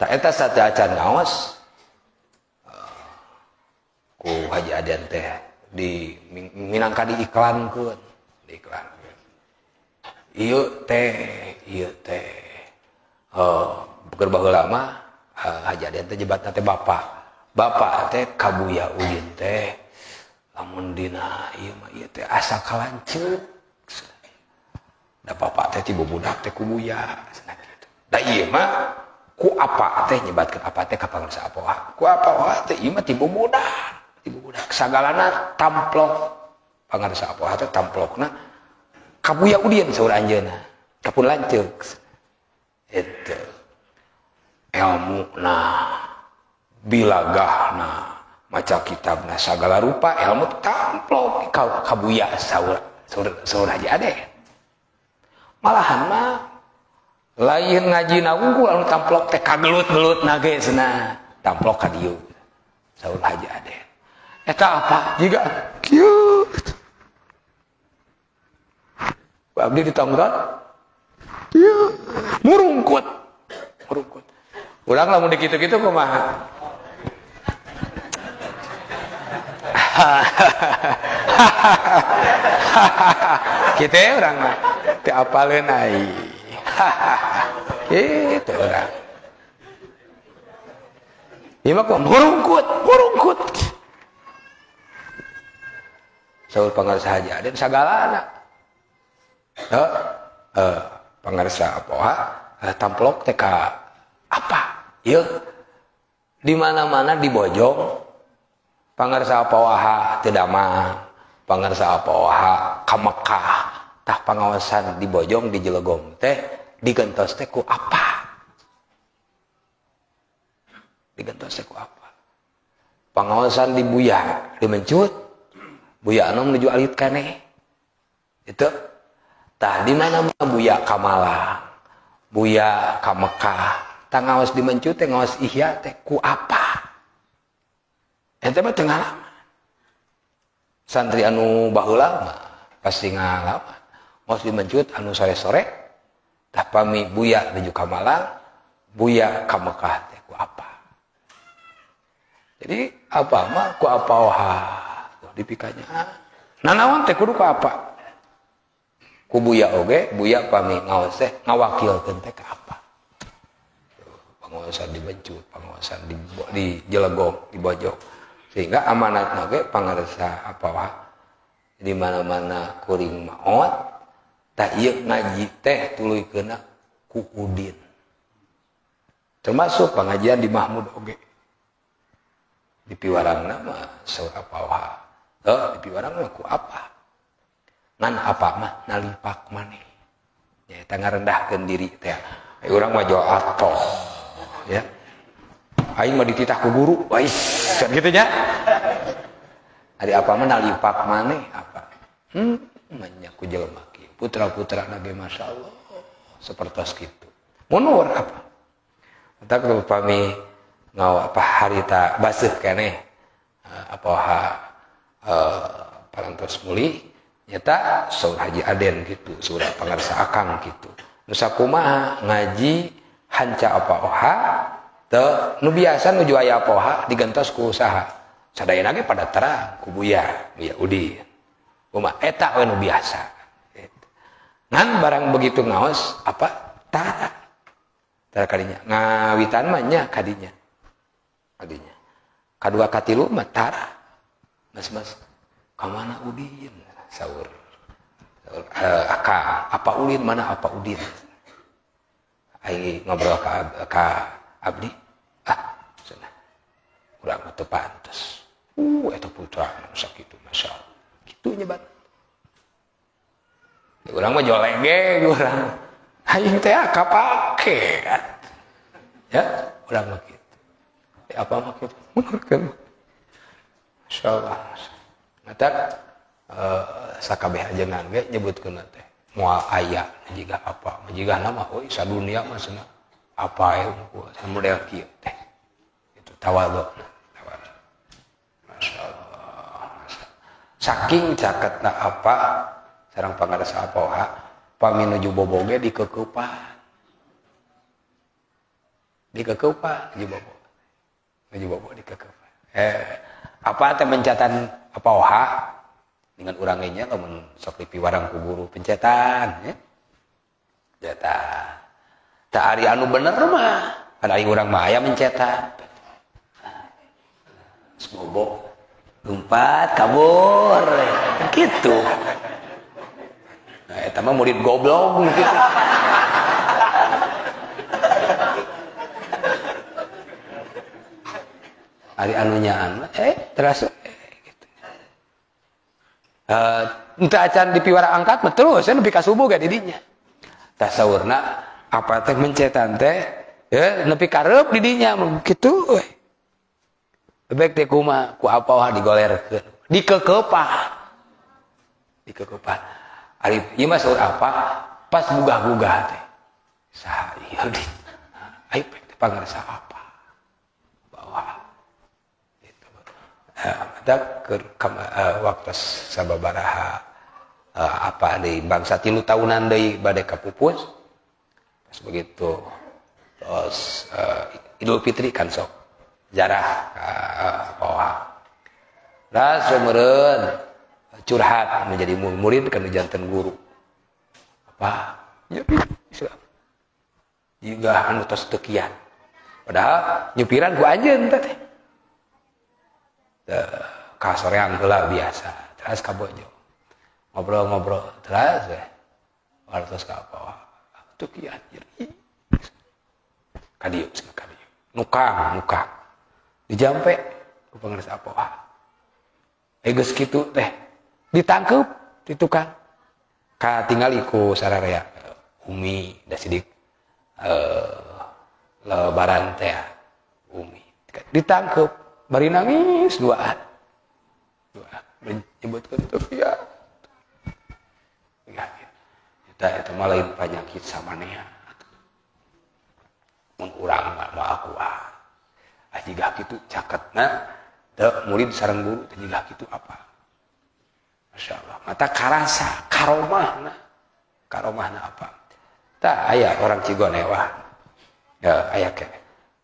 Tak eta sateuacan ngaos ku Haji Aden teh di minangka diiklankeun, diiklankeun. Ieu teh keur baheula mah Haji Aden teh jebatna teh bapak. Bapak teh ka Buya Udin teh lamun dina ieu mah ieu teh asa kalanceuk. Da bapak teh ti bubudak teh ku Buya cenah kitu. Da ieu mah ku apa teh nyebatkeun apa teh ka pangarsa apa? Ku apa teh ieu mah ti bubudak. Ti bubudak sagalana tamplok. Pangarsa apa teh tamplokna ka Buya Udin saur anjeunna. Kapun lanceuk. Eta ilmuna bilagahna maca kitabna sagala rupa ilmu tamplok ka Buya saur saur Haji Aden. Malahan mah lain ngaji na unggul anu tamplok teh kagelut-gelut na ge cenah tamplok ka dieu saur Haji Aden. Eta apa jiga kieu abdi ditongton kieu murungkut murungkut urang lamun dikitu-kitu kumaha. Kitu urang mah teu apaleun ai. Kitu urang. Ieu mah kok murungkut, murungkut. Saur pangarsa Haji Aden sagalana. Heuh, pangarsa apoha tamplok teh ka apa? Ieu di mana-mana di Bojong pangarsa apoha teu damang, pangarsa apoha ka Mekah. Tah pangawasan di Bojong di Jelegong teh digentos teh ku apa? Digentos teh ku apa? Pangawasan di Buya, di Mencut, Buya anu menuju alit keneh. Itu tah di mana Buya ka Malang, Buya ka Mekah, tah ngaos di Mencut teh ngaos Ihya teh ku apa? Eta mah teu ngalaman. Santri anu baheula mah pasti ngalaman. Ngaos di Mencut anu sore-sore tah pami Buya menuju ka Malang, Buya ka Mekah teh ku apa? Jadi apa mah ku apa wah dipikanya. Nanaon teh kudu ku apa? Ku Buya oge, Buya pami ngaos teh ngawakilkeun teh ka apa? Pangaosan di Mencut, pangaosan di Jelegong, di Bojong. Sehingga amanatna ge pangarsa apa wah di mana-mana kuring maot tah ieu ngaji teh tuluykeunna ku Udin. Termasuk pengajian di Mahmud oge. Di piwarangna mah saur apa wah. Heuh, di piwarang mah ku apa? Ngan apa mah nalipak maneh. Nyaeta ngarendahkeun diri teh. Urang mah jual atoh ya. Aing mah dititah ku guru, wais kan kitu nya. Ari apa mah nalipak maneh apa? Manya ku jelema kieu. Putra-putrana ge masyaallah sapertos kitu. Munur apa? Tah upami ngawa apa harita baseuh keneh apa ha parantos mulih nyata saur Haji Aden gitu, saur pangarsa Akang gitu. Nu sakumaha ngaji hanca apa oha teu nu biasa nuju aya apa oha digentos ku usaha. Sadayana ge pada terang ku Buya, Buya Udin. Kumaha eta we nu biasa. Ngan barang begitu ngaos apa tara. Tara kadinya. Ngawitan mah nya kadinya. Kadinya. Kadua katilu mah tara. Mas-mas ka mana Udin? Saur. Saur aka apa Udin mana apa Udin? Aing ngobrol ka abdi. Ah, cenah. Urang mah teu pantes. Eta putra nu sakitu masyaallah. Kitu nyebat. Urang mah jolege urang. Aing teh kapake. Ya, urang mah kitu. Apa mah kitu? Munurkeun. Masyaallah. Matak sakabeh ajengan ge nyebutkeun teh moal aya jiga apa, jiga nama euy sadunia mah cenah apa we model kieu teh. Itu tawadhu. Tawadhu. Masyaallah. Saking caketna apa sareng pangarsa apa wae pami nuju boboge dikeukupan. Dikekeupan baju bobo. Baju bobo dikekeupan. Apa teh mencetan apa oha dengan urangnya lamun sok dipiwarang ku guru pencetan ya. Pencetan. Tah ari anu bener mah, kan ari urang mah aya mencetan. Bobo lompat kabur gitu. Nah, eta mah murid goblok gitu. Ari anu nyaan terus gitu. Henteu acan dipiwara angkat mah terus ya nepi ka subuh ge didinya. Tah saurna apa teh mencetan teh ya nepi kareup didinya kitu we. Baik teh kumaha ku apa wah digolerkeun dikekeupah. Dikekeupah. Ari ieu mah saur apa pas gugah-gugah teh. Saha ieu di. Ayo pek teh pangarsa apa. Bawa. Gitu. Mata keur waktu sababaraha apa deui bangsa 3 tahunan deui bade kapupus. Pas begitu terus Idul Fitri kan sok jarah bawa. Ras meureun curhat menjadi murid kan janten guru. Apa? Ya Islam. Jiga anu tos tekian. Padahal nyupiran ku anjeun teh. Kasoreang heula biasa, terus ka bojo. Ngobrol-ngobrol terus we. Wartos ka apa? Tekian nyeri. Ka dieu cenah ka dieu. Nukang, nukang. Dijampe ku pangarsa apa? Geus kitu teh ditangkep di tukang. Katingali ku sararea Umi da sidik lebaran teh Umi. Ditangkep bari nangis duaan. Duaan menyebutkeun teu ya. Eta eta mah lain panyakit samanea. Mun urang mah moal kuat. Ah jiga kitu caketna teu murid sareng guru teh jiga kitu apa. Masya Allah, mata karasa karomahna. Karomahna apa? Tah aya orang Cigonewah. Ya aya ke.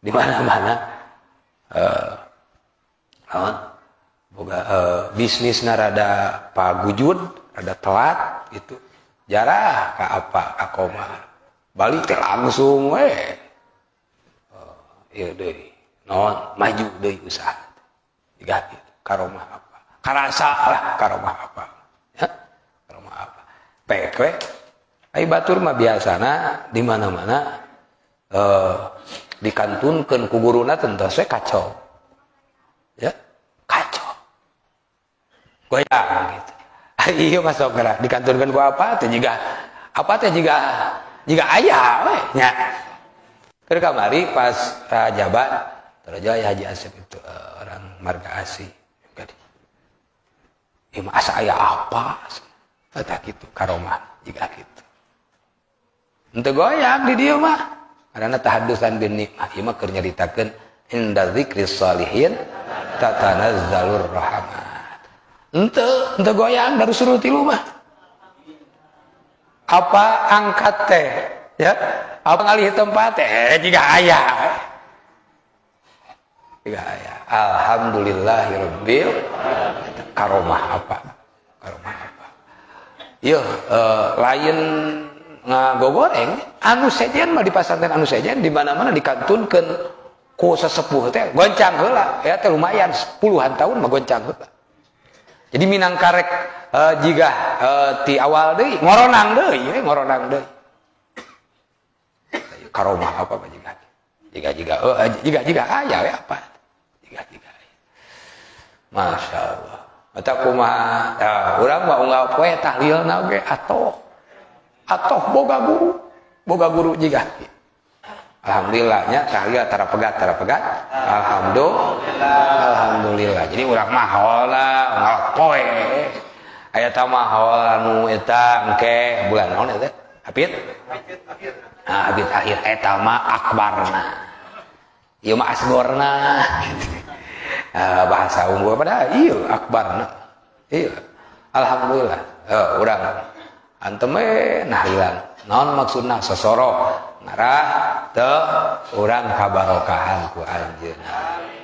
Di mana-mana naon? Boga bisnisna rada pagujud, rada telat gitu. Jarah ka apa ka koma. Balik teh langsung we. Ieu deui. Naon maju deui usaha. Jiga kitu karomah apa? Karasa lah karomah apa? Ya, karomah apa? Pek we. Ai batur mah biasana di mana-mana dikantunkeun ku guruna tentos we kacau. Ya, kacau. Goyang gitu. Ai ieu mah sok geura dikantunkeun ku apa teh jiga apa teh jiga jiga aya we nya. Keur kamari pas rajaban Raja Haji Asep itu orang Marga Asih. Ieu mah asa aya apa? Eta kitu karomah jiga kitu. Henteu goyang di dieu mah. Karena tahaddusan bin nikmah ieu mah keur nyaritakeun inda dzikris salihin tatanazzalur rahmat. Henteu goyang dari suruh tilu mah. Apa angkat teh ya? Apa ngalih tempat teh jiga aya. Jiga aya. Alhamdulillahirabbil karomah apa? Karomah apa? Ieu lain ngagogoreng anu sejen mah di pasantren anu sejen di mana-mana dikantunkeun ku sesepuh teh goncang heula ya teh lumayan puluhan tahun mah goncang heula. Jadi minangkarek jiga ti awal deui ngoronang deui ngoronang deui. Karomah apa mah jiga jiga jiga jiga jiga aya we apa? Jiga jiga. Masya Allah. Mata kumaha urang mah unggal poe tahlilna oge atoh. Atoh boga guru jiga. Alhamdulillahnya tahlil tara pegat. Alhamdulillah. Alhamdulillah. Jadi urang mah haola unggal poe. Aya ta mah haola nu eta engke bulan naon eta? Hapit? Ah, hapit akhir eta mah akbarna. Ieu mah asgorna. Bahasa unggul pada ieu akbarna. Ieu. Alhamdulillah. Urang antem we nahlilan. Naon maksudna sosoro Ngarah teu urang kabarokahan ku anjeunna.